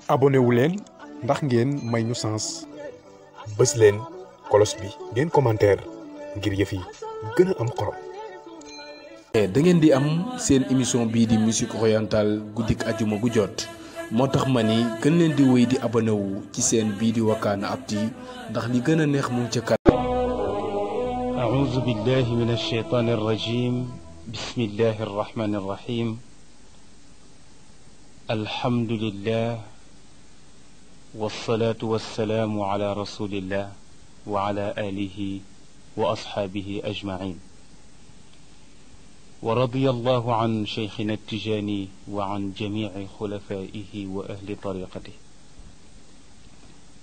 abonné wu leen ndax ngeen may ñu sens bës leen kolos bi ngeen commentaire ngir yëf yi gën a am xorom. da ngeen di am seen émission bii di musique orientale guddik ajuma gu jot moo tax ma ni gën leen di wéy di abonné wu ci seen bii di Wakana Actu ndax li gën a neex mu ca kat. أعوذ بالله من الشيطان الرجيم بسم الله الرحمن الرحيم الحمد لله والصلاة والسلام على رسول الله وعلى آله وأصحابه أجمعين ورضي الله عن شيخنا التجاني وعن جميع خلفائه وأهل طريقته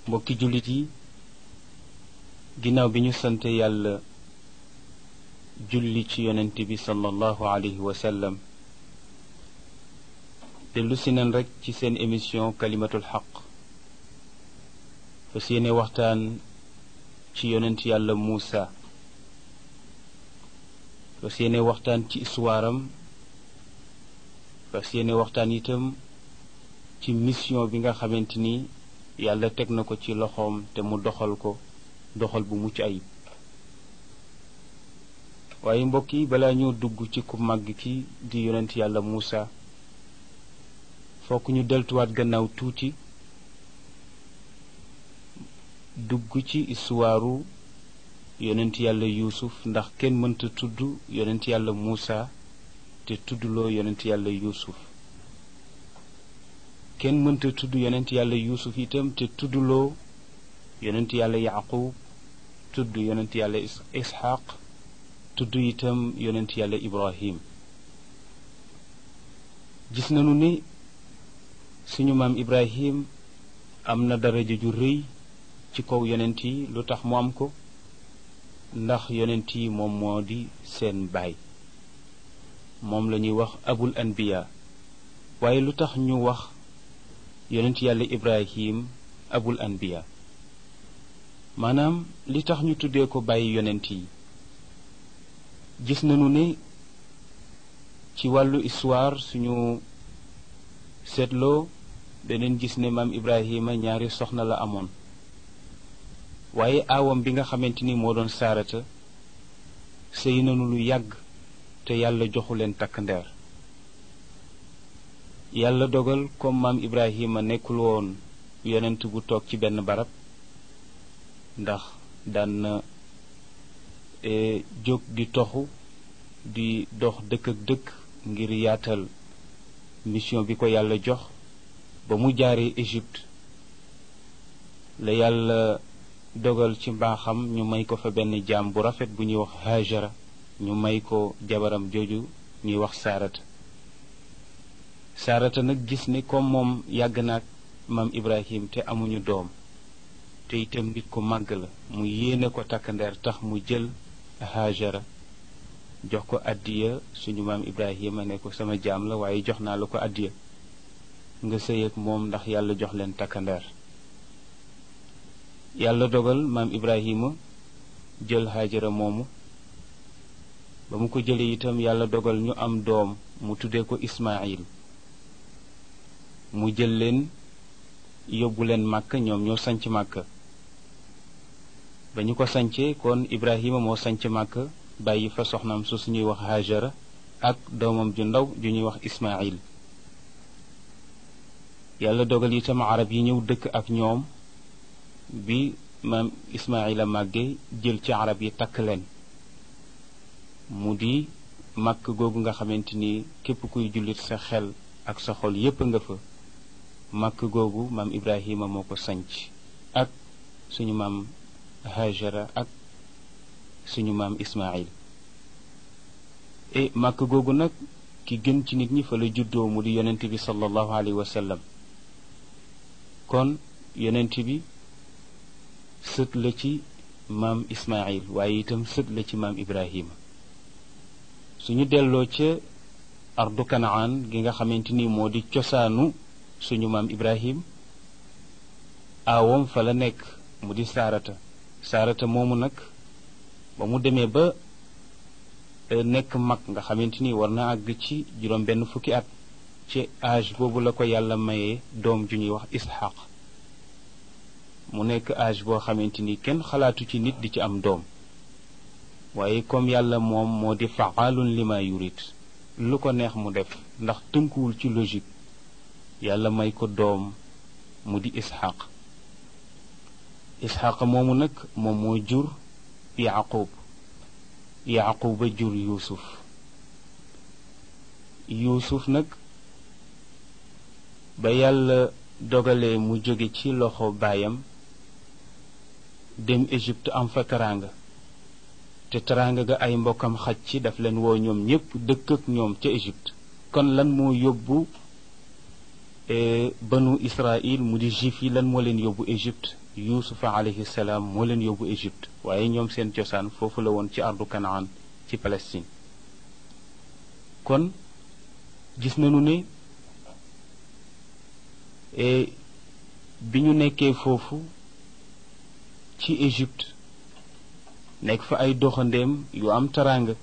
mbokki jullit yi ginnaaw bi ñu sant yàlla julli ci yonent bi sallallahu alayhi wa sallam dellu si nañ rekk ci seen émission kalimatul xaq fas yéene waxtaan ci yonent yàlla Muusa fas yéene waxtaan ci histoire-am fas yéene waxtaan itam ci mission bi nga xamante ni yàlla teg na ko ci loxoom te mu doxal ko doxal bu mucc ayib waaye mbokk yi balaa ñoo dugg ci ku màgg ki di yonent yàlla Muusa fokk ñu deltuwaat gannaaw tuuti dugg ci histoire yonent yàlla Yuusuf ndax kenn mënta tudd yonent yàlla Muusa te tuddloo yonent yàlla Yuusuf kenn mënta tudd yonent yàlla Yuusuf itam te tuddloo yonent yàlla Yaqub tudd yonent yàlla Isxaaq tudd itam yonent yàlla Ibrahim gis nañu ni suñu maam Ibrahim am na daraja ju rëy ci kaw yonent yi lu tax mu am ko ndax yonent yi moom moo di seen baay moom la ñuy wax abul anbiya waaye lu tax ñu wax yonent yàlla Ibrahim abul anbiya maanaam li tax ñu tuddee ko bàyyi yonent yi gis nañu ne ci wàllu histoire suñu seetloo daneen gis ne maam Ibrahima ñaari soxna la amoon waaye aawam bi nga xamante ni moo doon saarata sëy nañu lu yàgg te yàlla joxu leen takk ndeer yàlla dogal comme maam Ibrahima nekkul woon yonent bu toog ci benn barab ndax daan na jóg di toxu di dox dëkk ak dëkk ngir yaatal mission bi ko yàlla jox ba mu jaaree Égypte la yàlla dogal ci mbaaxam ñu may ko fa benn jaam bu rafet bu ñuy wax Hajara ñu may ko jabaram jooju ñuy wax Saarata nag gis ne comme moom yàgg naag maam Ibrahim te amuñu doom te itam nit ku màgg la mu yéene ko takk ndeer tax mu jël Hajara jox ko addiya suñu maam Ibrahima ne ko sama jaam la waaye jox naa la ko addiya nga sëy ak moom ndax yàlla jox leen takk ndeer yàlla dogal maam Ibrahima jël Hajara moomu ba mu ko jëlee itam yàlla dogal ñu am doom mu tuddee ko Ismaayil mu jël leen yóbbu leen Màkka ñoom ñoo sanc Màkka ba ñu ko sancee kon Ibrahima moo sanc Màkka bàyyi fa soxnaam su suñuy wax Hajara ak doomam ju ndaw ju ñuy wax Ismaayil yàlla dogal itam arab yi ñëw dëkk ak ñoom bi maam Ismaayila màggee jël ci arab yi takk leen mu di màkk googu nga xamante ni képp kuy jullit sa xel ak sa xol yépp nga fa màkk googu maam Ibrahima moo ko sanc ak suñu maam Hajara ak suñu maam Ismaayil e màkk googu nag ki gën ci nit ñi fa la juddoo mu di yonent bi sallallahu alayhi wa sallam kon yonent bi sët la ci maam Ismaayil waaye itam sët la ci maam Ibrahima suñu delloo ca ardu Kanaan gi nga xamante ni moo di cosaanu suñu maam Ibrahim aawam fa la nekk mu di Saarata moomu nag ba mu demee ba nekk mag nga xamante ni war na àgg ci juróom benn fukki at ci âge boobu la ko yàlla mayee doom ju ñuy wax Isxaq mu nekk âge boo xamante ni kenn xalaatu ci nit di ci am doom waaye comme yàlla moom moo di faalun lima yurid lu ko neex mu def ndax tënkuwul ci logique yàlla may ko doom mu di Isxaq moomu nag moom moo jur Yaquba jur Yuusuf nag ba yàlla dogalee mu jóge ci loxo baayam dem Égypte am fa teraanga te teraanga ga ay mbokkam xaj ci daf leen woo ñoom ñépp dëkk ak ñoom ca Égypte kon lan moo yóbbu banu Israël mu di juif yi lan moo leen yóbbu Égypte Yuusufa alayhi salaam moo leen yóbbu Égypte waaye ñoom seen cosaan foofu la woon ci ardu Kanaan ci Palestine kon gis nañu ne bi ñu nekkee foofu ci Égypte nekk fa ay doxandeem yu am teraanga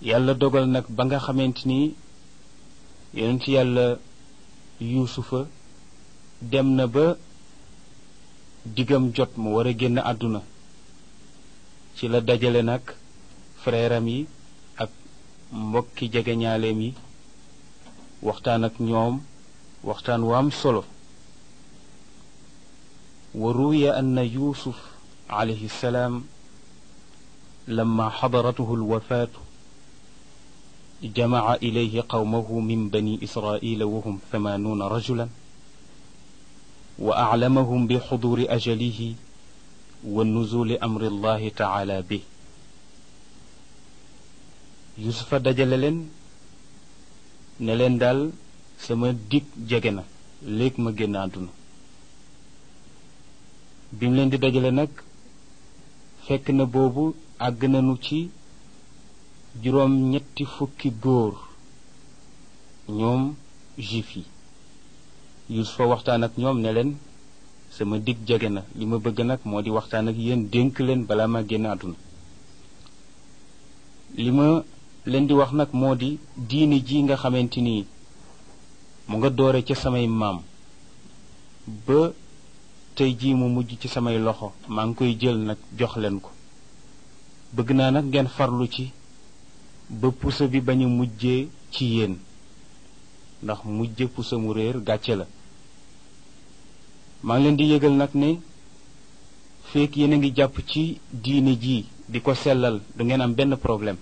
yàlla dogal nag ba nga xamante ni yonent yàlla Yuusufa dem na ba diggam jot mu war a génn àdduna ci la dajale nag frère am yi ak mbokki jegeñaaleem yi waxtaan ak ñoom waxtaan wu am solo wa ruwiya anna Yuusuf alayhi salaam lamma xadaratuhu alwafaatu jamaca ilayhi qawmahu min bani israila wahum 80 rajulan wa aclamahum bi xuduri ajalihi wa nuzuli amri allahi taala bi Yuusufa dajale leen ne leen daal sama dig jege na léegi ma génn àdduna bi mu leen di dajale nag fekk na boobu àgg nañu ci juróom-ñetti fukki góor ñoom juif yi Yuusufa waxtaan ak ñoom ne leen sama dig jege na li ma bëgg nag moo di waxtaan ak yéen dénk leen balaa ma génn àdduna li ma leen di wax nag moo di diine ji nga xamante ni mu nga doore ca samay maam ba tey jii mu mujj ci samay loxo maa ngi koy jël nag jox leen ko bëgg naa nag ngeen farlu ci ba pusa bi bañu mujjee ci yéen ndax mujje pusa mu réer gàcce la maa ngi leen di yëgal nag ne fekk yéen a ngi jàpp ci diine ji di ko sellal du ngeen am benn problème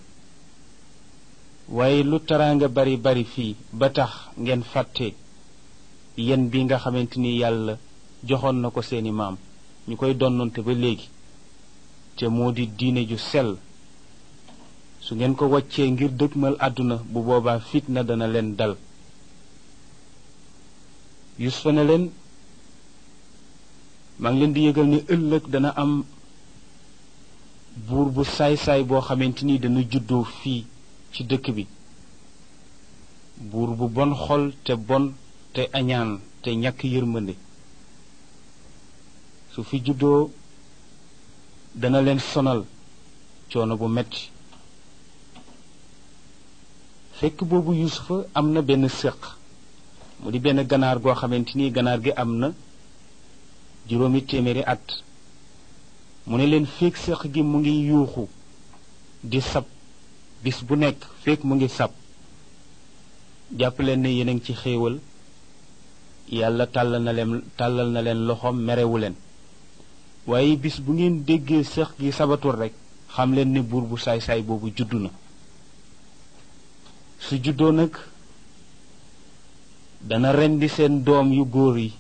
waaye lu teraanga bari bari fii ba tax ngeen fàtte yéen bi nga xamante ni yàlla joxoon na ko seeni maam ñu koy donnoonte ba léegi te moo di diine ju sell su ngeen ko waccee ngir dëgmal àdduna bu boobaa fitna dana leen dal Yuusufa ne leen maa ngi leen di yëgal ne ëllëg dana am buur bu saay-saay boo xamante ni dana juddoo fii ci dëkk bi buur bu bon xol te bon te añaan te ñàkk yërmande su fi juddoo dana leen sonal coono bu metti fekk boobu Yuusufa am na benn séq mu di benn ganaar goo xamante ni ganaar gi am na 80 at mu ne leen fekk séq gi mu ngi yuuxu di sab bis bu nekk fekk mu ngi sab jàpp leen ne yéen a ngi ci xéewal yàlla tàllal na leen loxoom merewu leen waaye bis bu ngeen déggee séq gi sabatul rekk xam leen ne buur bu saay-saay boobu juddu na su juddoo nag dana rendi seen doom yu góor yi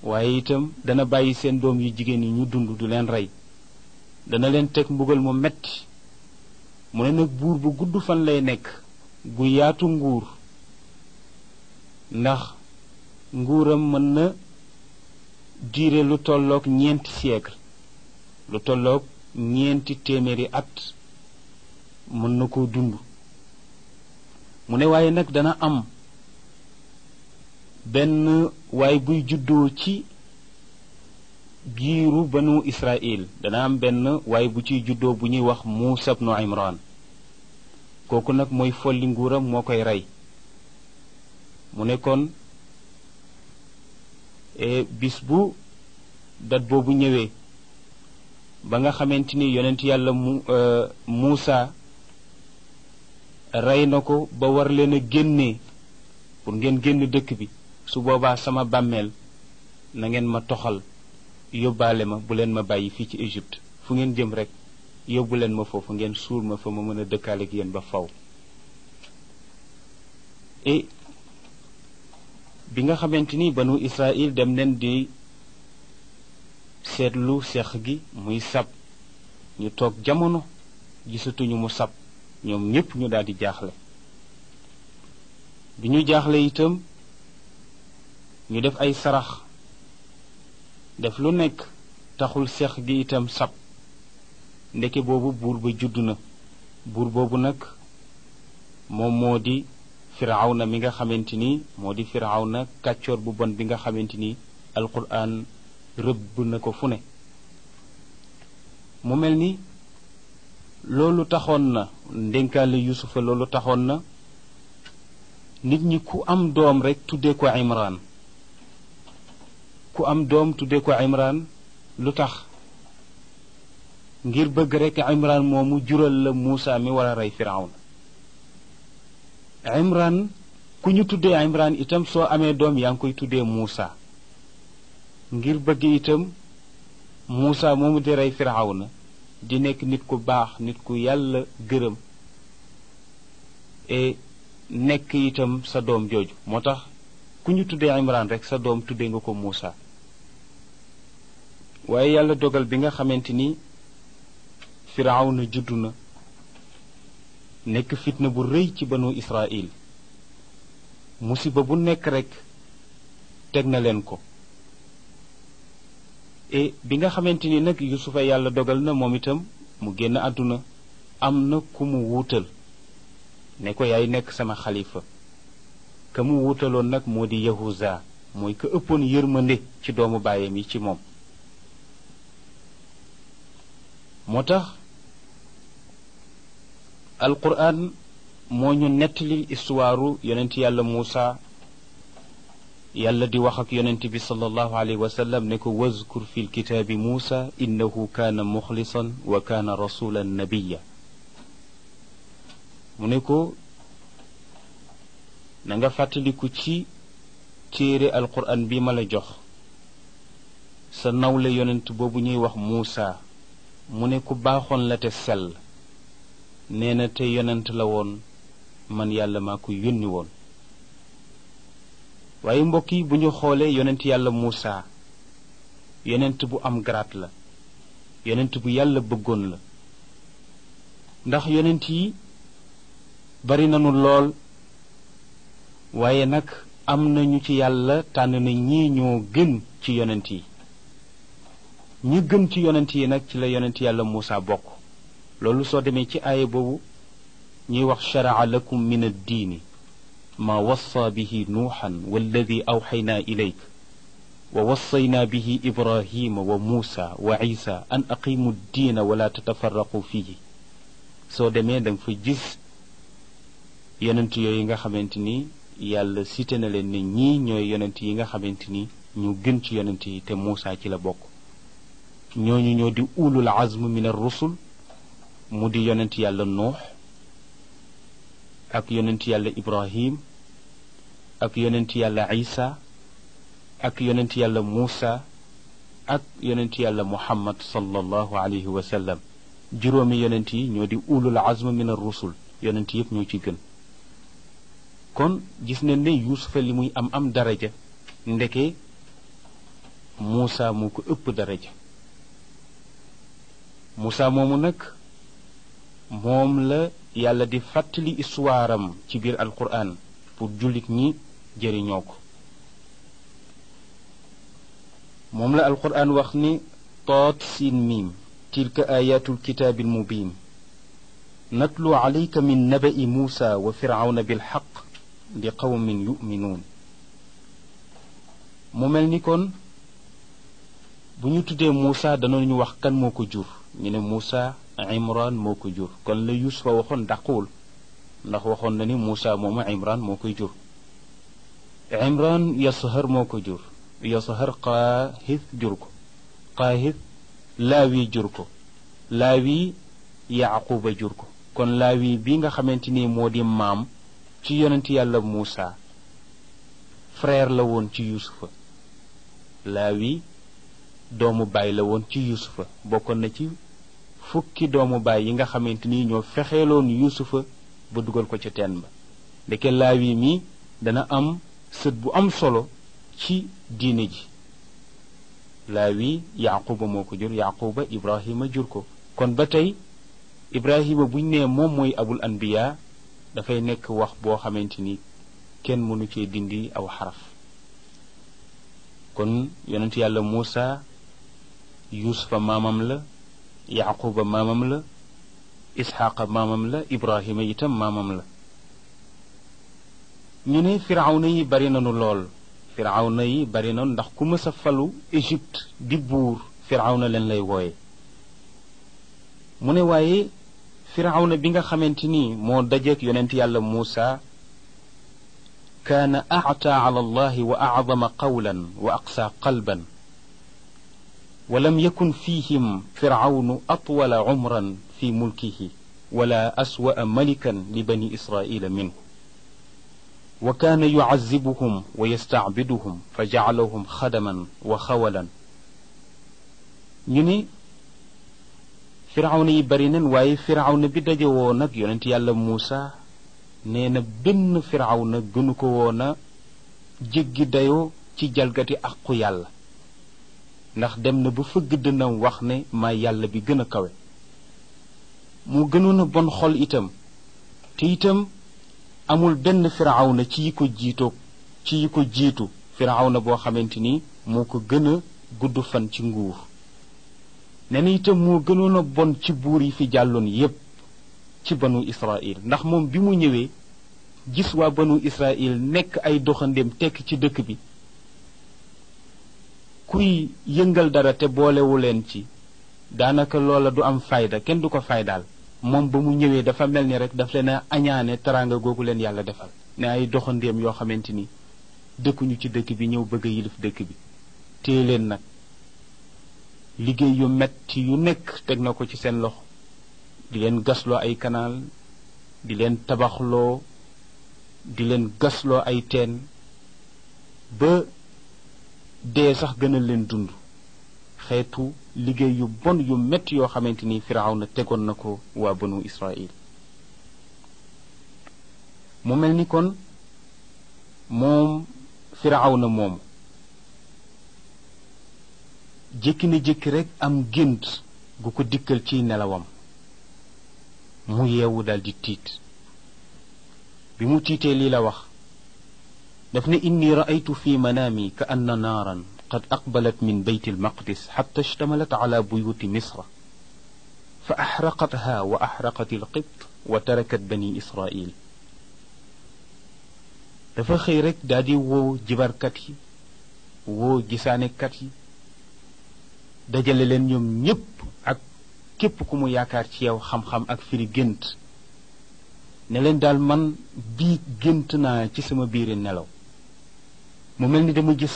waaye itam dana bàyyi seen doom yu jigéen yi ñu dund du leen rey dana leen teg mbugal mu metti mu ne nag buur bu gudd fan lay nekk gu yaatu nguur ndax nguuram mën na diire lu tolloog 4 siècle lu tolloog 4 téeméeri at mën na koo dund mu ne waaye nag dana am benn waay buy juddoo ci giiru banu Israël dana am benn waay bu ciy juddoo bu ñuy wax Muusa ibnu Imran kooku nag mooy folli nguuram moo koy rey mu ne kon bis bu dat boobu ñëwee ba nga xamante ni yonent yàlla Muusa rey na ko ba war leen a génnee pour ngeen génn dëkk bi, su boobaa sama bàmmeel na ngeen ma toxal yóbbaale ma, bu leen ma bàyyi fii ci Égypte, fu ngeen jëm rek yóbbu leen ma foofu ngeen suul ma fa ma mën a dëkkaale ak yéen ba faw. et bi nga xamante ni banu Israël dem leen di seetlu seex gi muy sab, ñu toog jamono gisatuñu mu sab, ñoom ñépp ñu daldi jaaxle. bi ñu jaaxle itam ñu def ay sarax, def lu nekk, taxul seex gi itam sab. ndeke boobu buur ba judd na. buur boobu nag moom moo di Firawna mi nga xamante ni moo di Firawna kàccoor bu bon bi nga xamante ni alquran rëbb na ko fu ne. mu mel ni loolu taxoon na ndénkaale Yusufa, loolu taxoon na nit ñi ku am doom rek tuddee ko Imran, ku am doom tuddee ko Imran. lu tax? ngir bëgg rek Imran moomu jural la Muusa mi war a rey Firawna. Imran ku ñu tuddee Imran itam soo amee doom yaa ngi koy tuddee Muusa, ngir bëgg itam Muusa moomu di rey Firawna di nekk nit ku baax, nit ku yàlla gërëm, et nekk itam sa doom jooju. moo tax ku ñu tuddee Imran rek sa doom tuddee nga ko Muusa. waaye yàlla dogal bi nga xamante ni Firawna juddu na, nekk fitna bu rëy ci banu Israël, musiba bu nekk rek teg na leen ko. et bi nga xamante ni nag Yusufa yàlla dogal na moom itam mu génn àdduna, am na ku mu wuutal ne ko yaay nekk sama xalifa. ka mu wuutaloon nag moo di Yahuza, mooy ka ëppoon yërmande ci doomu baayam yi ci moom. moo tax alquran moo ñu nettali histoire yonent yàlla Muusa. yàlla di wax ak yonent bi sallallahu alayhi wa sallam ne ko wazkur fi lkitaabi Muusa innahu kaana muxlisan wa kaana rasulan nabiya. mu ne ko na nga fàttaliku ci téere alquran bi ma la jox sa nawle yonent boobu ñuy wax Muusa. mu ne ku baaxoon la te sell, nee na te yonent la woon, man yàlla maa ko yónni woon. waaye mbokk yi bu ñu xoolee yonent yàlla Muusa, yonent bu am garaat la, yonent bu yàlla bëggoon la. ndax yonent yi bari nañu lool, waaye nag am nañu ci yàlla tànn na ñii ñoo gën ci yonent yi. ñi gën ci yonent yi nag ci la yonent yàlla Muusa bokk. loolu soo demee ci aaya boobu ñuy wax shara'a lakum min ad-diini ma wassa bihi nuuxan walladi awxaynaa ilayk wa wassaynaa bihi ibrahima wa muusa wa isa an aqimu ddiina wala tatafarraqu fihi. soo demee da nga fa gis yonent yooyu nga xamante ni yàlla cité na leen ne ñii ñooy yonent yi nga xamante ni ñu gën ci yonent yi, te Muusa ci la bokk. ñooñu ñoo di ulul azm min ar-rusul, mu di yonent yàlla Nuux ak yonent yàlla Ibrahim ak yonent yàlla Isa ak yonent yàlla Muusa ak yonent yàlla Muhammad sallallahu alayhi wa sallam. juróomi yonent yi ñoo di ulul azm min ar-rusul, yonent yépp ñoo ci gën. kon gis nañ ne Yuusufa li muy am daraja, ndeke Muusa moo ko ëpp daraja. Muusa moomu nag moom la yàlla di fàttali histoire am ci biir alquran pour jullit ñi jëriñoo ko. moom la alquran wax ni toot siin miim tilka ayatul kitaabil mubin natlu alayka min naba'i Muusa wa firawna bilxaq li qawmin yuminuun. mu mel ni kon bu ñu tuddee Muusa danañu wax kan moo ko jur. ñu ne Muusa Imran moo ko jur, kon la Yusufa waxoon dàquwul, ndax waxoon na ni Muusa moomu Imran moo koy jur. Imran Yashar moo ko jur. Yashar Qaahith jur ko. Qaahith Laawi jur ko. Laawi Yaquba jur ko. kon Laawi bi nga xamante ni moo di maam ci yonent yàlla Muusa frère la woon ci Yuusufa. Laawi doomu baay la woon ci Yuusufa, bokkoon na ci fukki doomu baay yi nga xamante ni ñoo fexeeloon Yuusufa ba dugal ko ca teen ba. ndeke Laawi mi dana am sët bu am solo ci diine ji. Laawi Yaquba moo ko jur. Yaquba Ibrahima jur ko. kon ba tey Ibrahima buñ nee moom mooy abul anbiya dafay nekk wax boo xamante ni kenn mënu cee dindi aw xaraf. kon yonent yàlla Muusa Yuusufa maamam la, Yaquba maamam la, Isxaaqa maamam la, Ibrahima itam maamam la. ñu ne firawna yi bari nanu lool. firawna yi bari nanu ndax ku mës a falu Égypte di buur firawna leen lay wooye. mu ne waaye firawna bi nga xamante ni moo dajeek yonent yàlla Muusa kaana a'taa ala allahi wa a'zama qawlan wa aqsa qalban wa lam yakun fihim firawnu atwala umran fi mulkihi wala aswa'a malikan li bani israila minhu wa kaana yu'azzibuhum wa yasta'biduhum fa ja'alahum xadaman wa xawalan. ñu ne firawna yi bari nañ waaye firawna bi daje woo nag yonent yàlla Muusa nee na benn firawna gënu ko woon a jéggi dayoo ci jalgati aqu yàlla, ndax dem na ba fëgg dënam wax ne maa yàlla bi gën a kawe. mu gënoon a bon xol itam, te itam amul benn firawna ci yi ko jiitu firawna boo xamante ni moo ko gën a gudd fan ci nguur. nee na itam moo gënoon a bon ci buur yi fi jàlloon yépp ci banu Israil, ndax moom bi mu ñëwee gis waa banu Israil nekk ay doxandéem tekk ci dëkk bi, kuy yëngal dara te boolewu leen ci daanaka loola du am fayda, kenn du ko faydaal. moom ba mu ñëwee dafa mel ni rek daf leen a añaane teraanga googu leen yàlla defal, ne ay doxandéem yoo xamante ni dëkkuñu ci dëkk bi ñëw bëgg a yilif dëkk bi. téye leen nag liggéey yu metti yu nekk teg na ko ci seen loxo, di leen gasloo ay kanaal, di leen tabaxloo, di leen gasloo ay teen, ba dee sax gënal leen dund. xeetu liggéey yu bon yu metti yoo xamante ni Firawna tegoon na ko waa banu Israil. mu mel ni kon moom Firawna moomu jékki na jékki rek am gént gu ko dikkal ci nelawam. mu yeewu daldi tiit. bi mu tiitee lii la wax, daf ne inni ra'aytu fi manaami ka anna naaran qad aqbalat min bayt almaqdis xatta ishtamalat ala buyuti misra fa axraqatha wa axraqat alqibt wa tarakat bani israil. dafa xëy rek daldi woo jibarkat yi, woo gisaanekat yi, dajale leen ñoom ñépp ak képp ku mu yaakaar ci yow xam-xam ak firi gént, ne leen daal man bii gént naa ci sama biiri nelaw. mu mel ni dama gis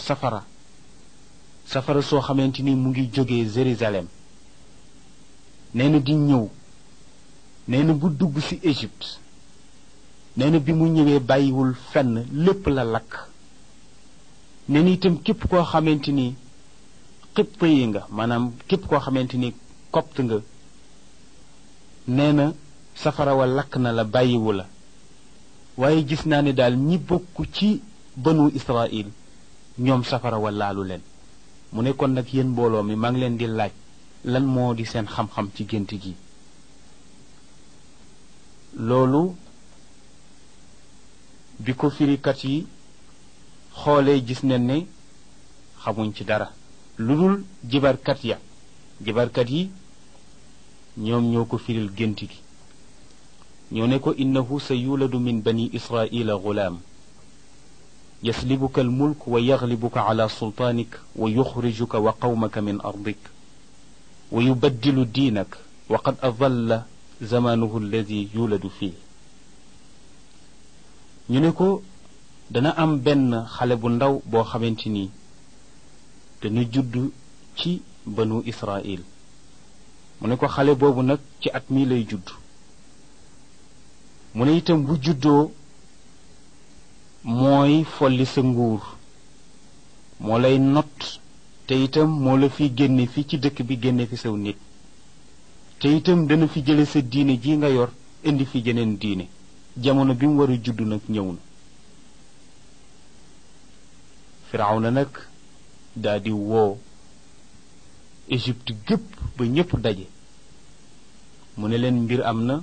safara soo xamante ni mu ngi jógee Jérusalem, nee na di ñëw, nee na bu dugg ci Égypte, nee na bi mu ñëwee bàyyiwul fenn, lépp la lakk. nee na itam képp koo xamante ni xibt yi nga, maanaam képp koo xamante ni copt nga, nee na safara wa lakk na la, bàyyiwu la. waaye gis naa ne daal ñi bokk ci banu Israil ñoom safara wa laalu leen. mu ne kon nag yéen mbooloo mi maa ngi leen di laaj lan moo di seen xam-xam ci gént gi. loolu bi ko firikat yi xoolee gis nañ ne xamuñ ci dara lu dul jibarkat yi ñoom ñoo ko firil gént gi. ñoo ne ko innahu sa yuladu min bani israila gulaam yaslibuka almulk wa yaglibuka ala sultaanik wa yuxrijuka wa qawmaka min ardik wa yubaddilu diinak wa qad adalla zamanuhu alladi yuladu fii. ñu ne ko dana am benn xale bu ndaw boo xamante ni dana judd ci banu Israil. mu ne ko xale boobu nag ci at mii lay judd. mu ne itam bu juddoo mooy folli sa nguur, moo lay not, te itam moo la fi génne fi ci dëkk bi, génne fi saw nit, te itam dana fi jële sa diine ji nga yor indi fi jeneen diine. jamono bi mu war a judd nag ñëw na. Firawna nag daldi woo Égypte gépp ba ñépp daje. mu ne leen mbir am na,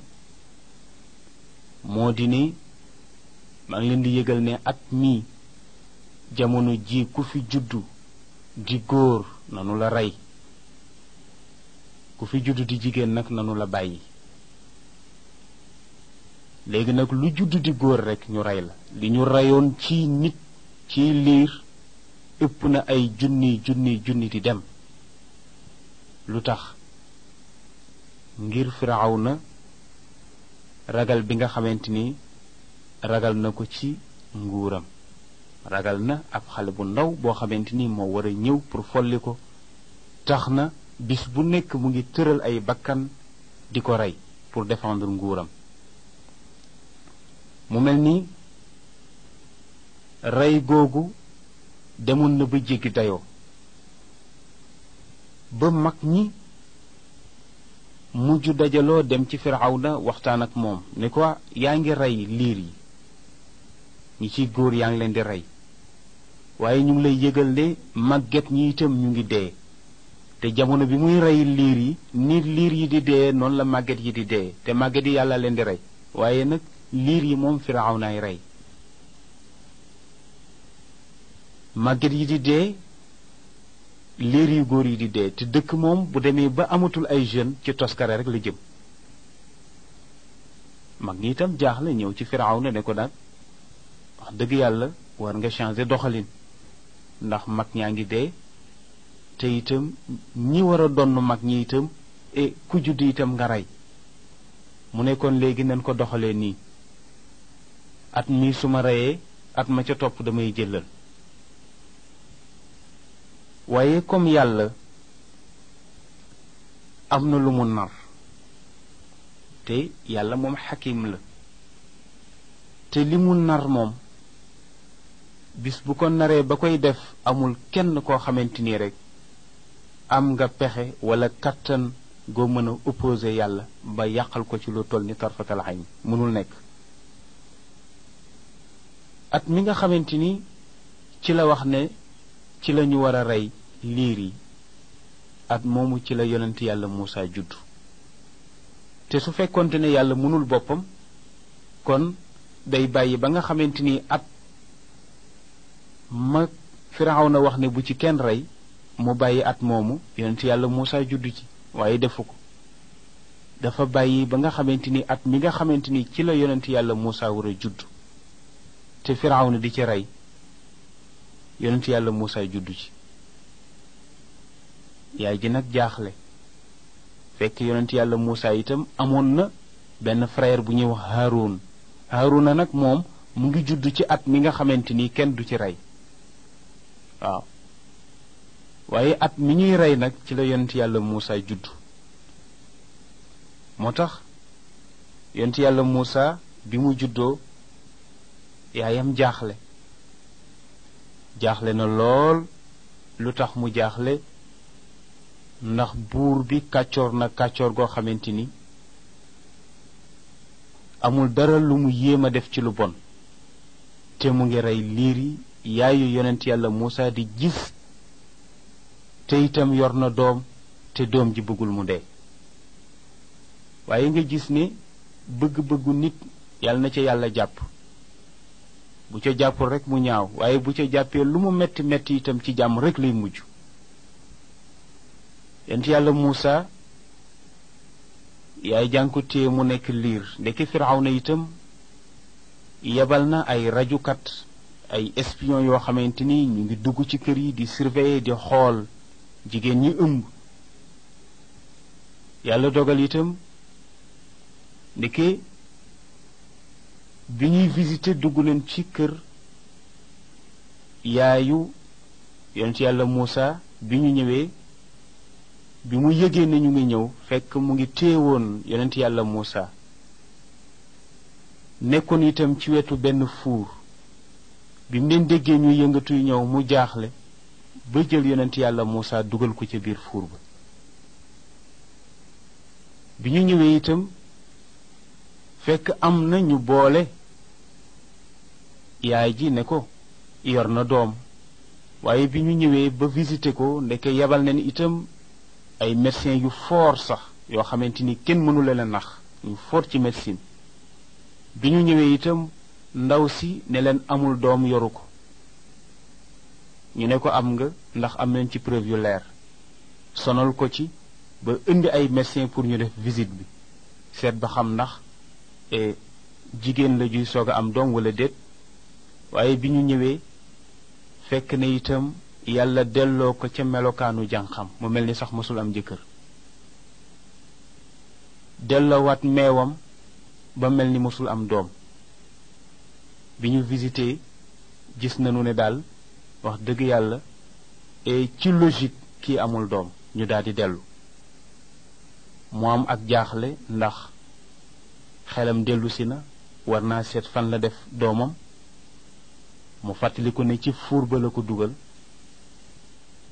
moo di ni maa ngi leen di yëgal ne at mii jamono ji ku fi juddu di góor nanu la rey, ku fi juddu di jigéen nag nanu la bàyyi. léegi nag lu juddu di góor rekk ñu rey la. li ñu reyoon ci nit ci liir ëpp na ay junni di dem. lu tax? ngir Firawna ragal bi nga xamante ni ragal na ko ci nguuram. ragal na ab xale bu ndaw boo xamante ni moo war a ñëw pour folli ko. tax na bis bu nekk mu ngi tëral ay bakkan di ko rey pour défendre nguuram. mu mel ni rey googu demoon na ba jéggi dayoo, ba mag ñi mujj dajaloo dem ci Firawna waxtaan ak moom ne ko yaa ngi rey liir yi, ñi ciy góor yaa ngi leen di rey, waaye ñu ngi lay yëgal ne màgget ñi itam ñu ngi dee, te jamono bi muy rey liir yi ni liir yi di dee noonu la màgget yi di dee, te màgget yi yàlla leen di rey, waaye nag liir yi moom Firawnaay rey. màgget yi di dee, liir yu góor yi di dee, te dëkk moom bu demee ba amatul ay jeunes ci toskare rek la jëm. mag ñi itam jaaxle ñëw ci Firawna ne ko daal wax dëgg yàlla war nga changer doxalin, ndax mag ñaa ngi dee, te itam ñi war a donn mag ñi itam ku judd itam nga rey. mu ne kon léegi nañ ko doxalee nii, at mi su ma reyee at ma ca topp damay jëlal. waaye comme yàlla am na lu mu nar, te yàlla moom xakim la, te li mu nar moom bis bu ko naree ba koy def amul kenn koo xamante ni rek am nga pexe wala kattan goo mën a opposé yàlla ba yàqal ko ci lu toll ni tarfatal ayn. mënul nekk. at mi nga xamante ni ci la wax ne ci la ñu war a rey liir yi, at moomu ci la yonent yàlla Muusa judd. te su fekkonte ne yàlla mënul boppam kon day bàyyi ba nga xamante ni at ma Firawna wax ne bu ci kenn rey mu bàyyi at moomu yonent yàlla Muusa judd ci, waaye defu ko. dafa bàyyi ba nga xamante ni at mi nga xamante ni ci la yonent yàlla Muusa war a judd te Firawna di ci rey, yonent yàlla Muusa judd ci. yaay ji nag jaaxle, fekk yonent yàlla Muusa itam amoon na benn frère bu ñuy wax Haarun. Haaruna nag moom mu ngi judd ci at mi nga xamante ni kenn du ci rey. waaw waaye at mi ñuy rey nag ci la yonent yàlla Muusa judd. moo tax yonent yàlla Muusa bi mu juddoo yaayam jaaxle na lool. lu tax mu jaaxle? ndax buur bi kàccoor na kàccoor goo xamante ni amul dara lu mu yéem a def ci lu bon, te mu ngi rey liir yi. yaayu yonent yàlla Muusa di gis, te itam yor na doom, te doom ji bëggul mu dee. waaye nga gis ne bëgg-bëggu nit yàlla na ca yàlla jàpp. bu ca jàppul rek mu ñaaw, waaye bu ca jàppee lu mu metti metti itam ci jàmm rek lay mujj. yonent yàlla Muusa yaay jànku téye mu nekk liir. ndeke Firawna itam yebal na ay rajukat, ay espion yoo xamante ni ñu ngi dugg ci kër yi di surveiller, di xool jigéen ñi ëmb. yàlla dogal itam ndeke bi ñuy visiter dugg leen ci kër yaayu yonent yàlla Muusa bi ñu ñëwee bi mu yëgee ne ñu ngi ñëw fekk mu ngi téewoon yonent yàlla Muusa nekkoon itam ci wetu benn fuur bi mu leen déggee ñuy yëngatuy ñëw mu jaaxle ba jël yonent yàlla Muusa dugal ko ca biir fuur ba bi ñu ñëwee itam fekk am na ñu boole yaay ji ne ko yor na doom waaye bi ñu ñëwee ba visité ko ndeke yebal nañ itam ay médecins yu fort sax yoo xamante ni kenn mënu leen a nax ñu fort ci médecine bi ñu ñëwee itam ndaw si ne leen amul doom yoru ko ñu ne ko am nga ndax am nañ ci preuve yu leer sonal ko ci ba indi ay médecins pour ñu def visite bi seet ba xam ndax jigéen la juy soog a am doom wala déet waaye bi ñu ñëwee fekk na itam yàlla delloo ko ca melokaanu jànqam mu mel ni sax mësul am jëkkër delloowaat meewam ba mel ni mësul am doom bi ñu visité gis nañu ne daal wax dëgg yàlla ci logique kii amul doom ñu daal di dellu mu am ak jaaxle ndax xelam dellusi na war naa seet fan la def doomam mu fàttali ko ne ci fuur ba la ko dugal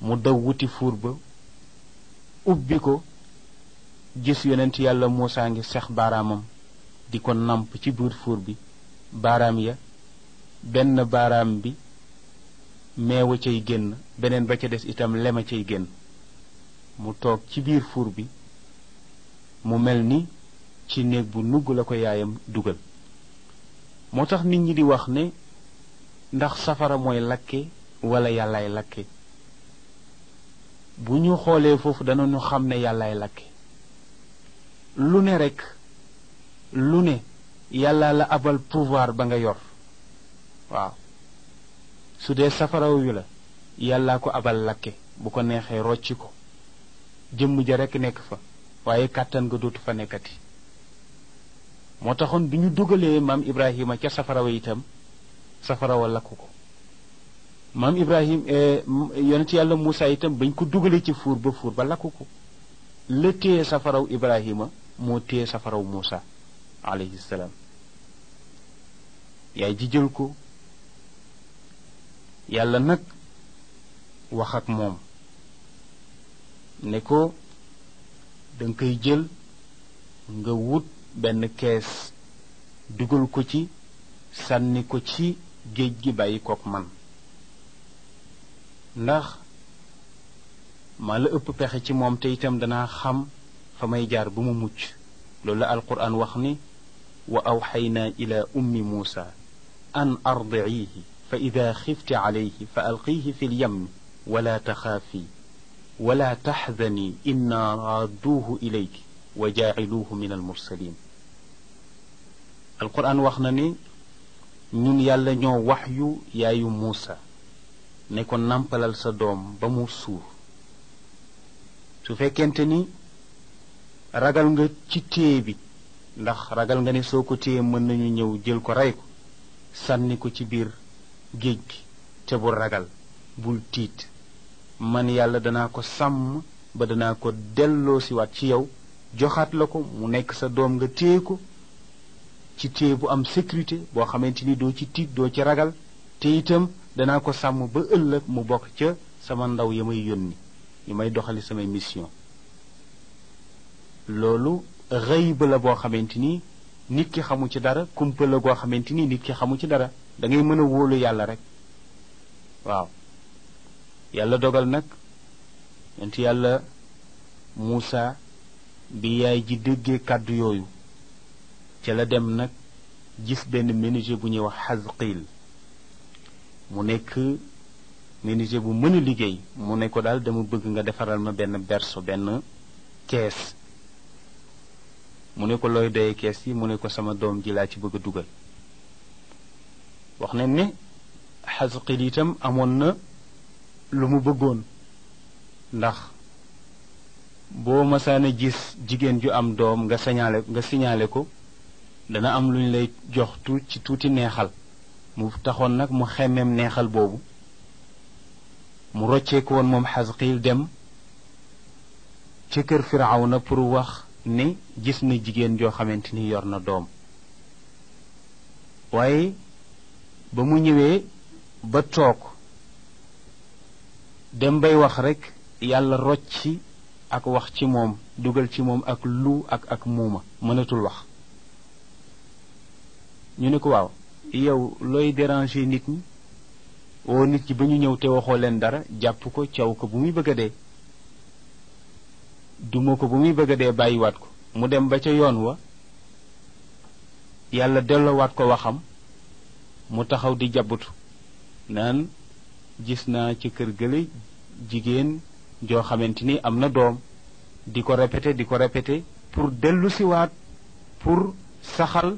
mu daw wuti fuur ba ubbi ko gis yonent yàlla Muusa ngi sex baaraamam di ko namp ci biir fuur bi baaraam ya benn baaraam bi meewa cay génn beneen ba ca des itam lema cay génn mu toog ci biir fuur bi mu mel ni ci néeg bu nugg la ko yaayam dugal moo tax nit ñi di wax ne ndax safara mooy lakke wala yàllaay lakke bu ñu xoolee foofu danañu xam ne yàllaay lakke lu ne rekk lu ne yàlla la abal pouvoir ba nga yor waaw su dee safaraw yu la yàllaa ko abal lakke bu ko neexee rocci ko jëmm ja rekk nekk fa waaye kàttan nga dootu fa nekkati moo taxoon bi ñu dugalee maam Ibrahima ca safarawa itam safarawa lakku ko maam Ibrahim yonent yàlla Muusa itam bañ ko dugalee ci fuur ba lakku ko la téye safaraw Ibrahima moo téye safaraw Muusa alayhi salaam yaay ji jël ko yàlla nag wax ak moom ne ko danga koy jël nga wut benn kees dugal ko ci sànni ko ci géej gi bàyyi kook man ndax maa la ëpp pexe ci moom te itam danaa xam fa may jaar ba mu mucc loolu la alquran wax ni wa awxaynaa ila ummi muusa an ardiihi fa ida xifti calayhi fa alqiihi fi lyammi wala taxaafi wala taxzani inna raadduuhu ilayki wa jaaciluuhu min almursalin alquran wax na ni ñun yàlla ñoo wax yu yaayu muusa ne ko nampalal sa doom ba mu suur su fekkente ni ragal nga ci téye bi ndax ragal nga ne soo ko téye mën nañu ñëw jël ko rey ko sànni ko ci biir géej gi te bul ragal bul tiit man yàlla danaa ko sàmm ba danaa ko delloo siwaat ci yow joxaat la ko mu nekk sa doom nga téye ko ci téye bu am sécurité boo xamante ni doo ci tiit doo ci ragal te itam danaa ko sàmm ba ëllëg mu bokk ca sama ndaw ya may yónni yi may doxali samay mission loolu xëyba la boo xamante ni nit ki xamu ci dara kumpa la goo xamante ni nit ki xamu ci dara da ngay mën a wóolu yàlla rek waaw yàlla dogal nag yonent yàlla Muusa bi yaay ji déggee kàddu yooyu ca la dem nag gis benn menuisier bu ñuy wax Xasqiil mu nekk menuisier bu mën a liggéey mu ne ko daal dama bëgg nga defaral ma benn berceau benn kees mu ne ko looy doyee kees yi mu ne ko sama doom ji laa ci bëgg a dugal wax nañ ne Xasqiil itam amoon na lu mu bëggoon ndax boo masaana gis jigéen ju am doom nga signalé ko dana am lu ñu lay jox ci tuuti neexal mu taxoon nag mu xemmeem neexal boobu mu rocceeku woon moom Xasqiil dem ci kër Firawna pour wax ne gis na jigéen joo xamante ni yor na doom waaye ba mu ñëwee ba toog dem bay wax rekk yàlla rocci ak wax ci moom dugal ci moom ak lu ak muuma mënatul wax ñu ne ko waaw yow looy déranger nit ñi woo nit ñi ba ñu ñëw te waxoo leen dara jàpp ko caw ko bu muy bëgg a dee duma ko bu muy bëgg a dee bàyyiwaat ko mu dem ba ca yoon wa yàlla delloowaat ko waxam mu taxaw di jabbutu naan gis naa ci kër gële jigéen joo xamante ni am na doom di ko répété pour dellu siwaat pour saxal